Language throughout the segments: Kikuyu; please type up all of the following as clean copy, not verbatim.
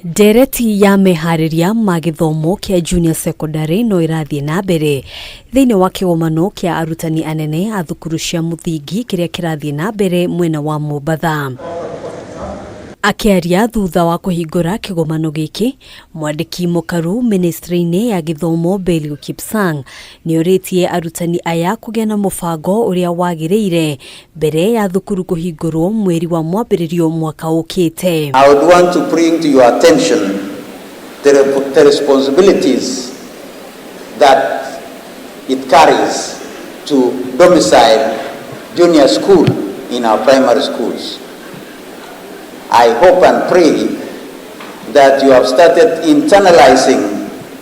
Ndereti ya meharĩria ma gĩthomo kĩa junior secondary no ĩrathiĩ na mbere thĩinĩ wa kĩgomano kĩa arutani anene a thukuru cia mũthingi kĩrĩa kĩrathiĩ na mbere mwena wa Mombatha. Akĩaria thutha wa kũhingũra kĩgomano gĩkĩ, mwandĩki mũkaru ministry-inĩ ya gĩthomo Belio Kipsang nĩorĩtie arutani aya kũgĩa na mũbango ũrĩa wagĩrĩire mbere ya thukuru kũhingũrwo mweri wa mwambĩrĩrio mwaka ũkĩte. I would want to bring to your attention the responsibilities that it carries to domicile junior school in our primary schools. I hope and pray that you have started internalizing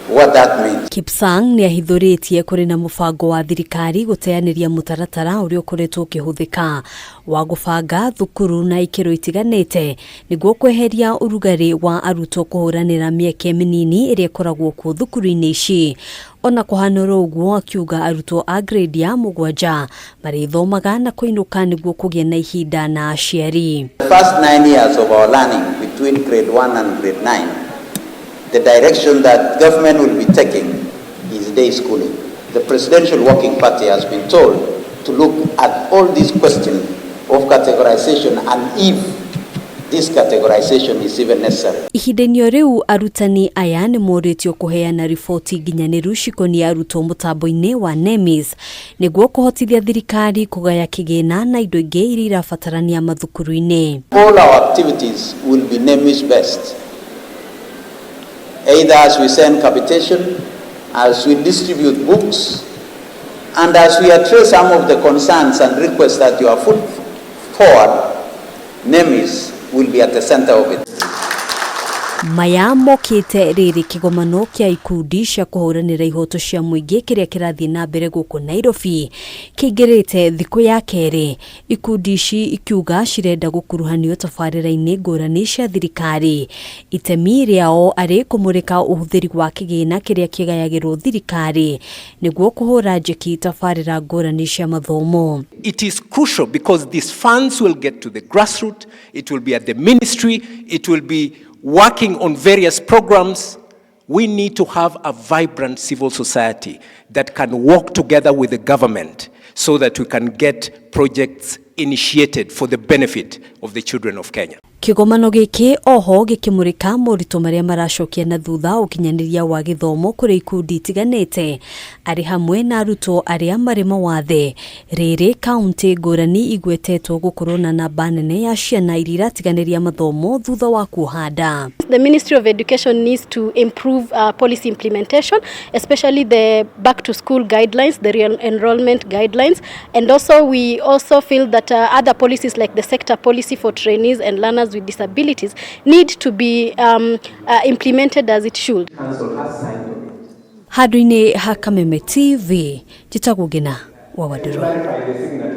what that means. Kipsang nĩ ahithũrĩtie kũrĩ na mũbango wa thirikari gũteanĩria mũtaratara ũrĩa ũkoretwo ũkĩhũthĩka wa gũbanga thukuru na ikĩro itiganĩte nĩguo kweheria ũrugarĩ wa arutwo kũhũranĩra mĩeke mĩnini ĩrĩa ĩkoragwo kuo thukuru-inĩ ici. Ona kũhana oro ũguo, akiuga arutwo a grade ya 7 marĩthomaga na kũinũka nĩguo kũgĩa na ihinda na aciari. The first 9 years of our learning between grade 1 and grade 9, the direction that government will be taking is day schooling. The Presidential Working Party has been told to look at all these questions of categorization and if this categorization is even necessary. Ihinda-inĩ o rĩu, arutani aya nĩ morĩtio kũheana riboti nginyanĩru cikoniĩ arutwo mũtambo-inĩ wa NEMIS nĩguo kũhotithia thirikari kũgaya kĩgĩna na indo ingĩ iria irabatarania mathukuru-inĩ. All our activities will be NEMIS based. Either as we send capitation, as we distribute books, and as we address some of the concerns and requests that you have put forward, NEMIS will be at the center of it. Maya mokĩte rĩrĩ kĩgomano kĩa ikundi cia kũhũranĩra ihoto cia mũingĩ kĩrĩa kĩrathiĩ na mbere gũkũ Nairobi kĩingĩrĩte thikũ ya kerĩ, ikundi ici ikiuga cirenda gũkuruhanio tabarĩra-inĩ ngũrani cia thirikari, itemi rĩao arĩ kũmũrĩka ũhũthĩri wa kĩgĩna kĩrĩa kĩgayagĩrwo thirikari nĩguo kũhũra njeki tabarĩra ngũrani cia mathomo. It is crucial because these funds will get to the grassroots, it will be at the ministry, it will be working on various programs. We need to have a vibrant civil society that can work together with the government so that we can get projects initiated for the benefit of the children of Kenya. Kĩgomano gĩkĩ oho gĩkĩmũrĩka moritũ marĩa maracokia na thutha ũkinyanĩria wa gĩthomo kũrĩ ikundi itiganĩte arĩ hamwe na arutwo arĩa marĩ mawathe, rĩrĩ kaunti ngũrani igwetetwo gũkorwo na namba nene ya ciana iria iratiganĩria mathomo thutha wa kuoha nda. The Ministry of Education needs to improve policy implementation, especially the back to school guidelines, the re enrollment guidelines, and also we also feel that other policies like the sector policy for trainees and learners with disabilities need to be implemented as it should. Handũ-inĩ ha Kameme TV, njĩtagwo Ngina wa Wandũrũ.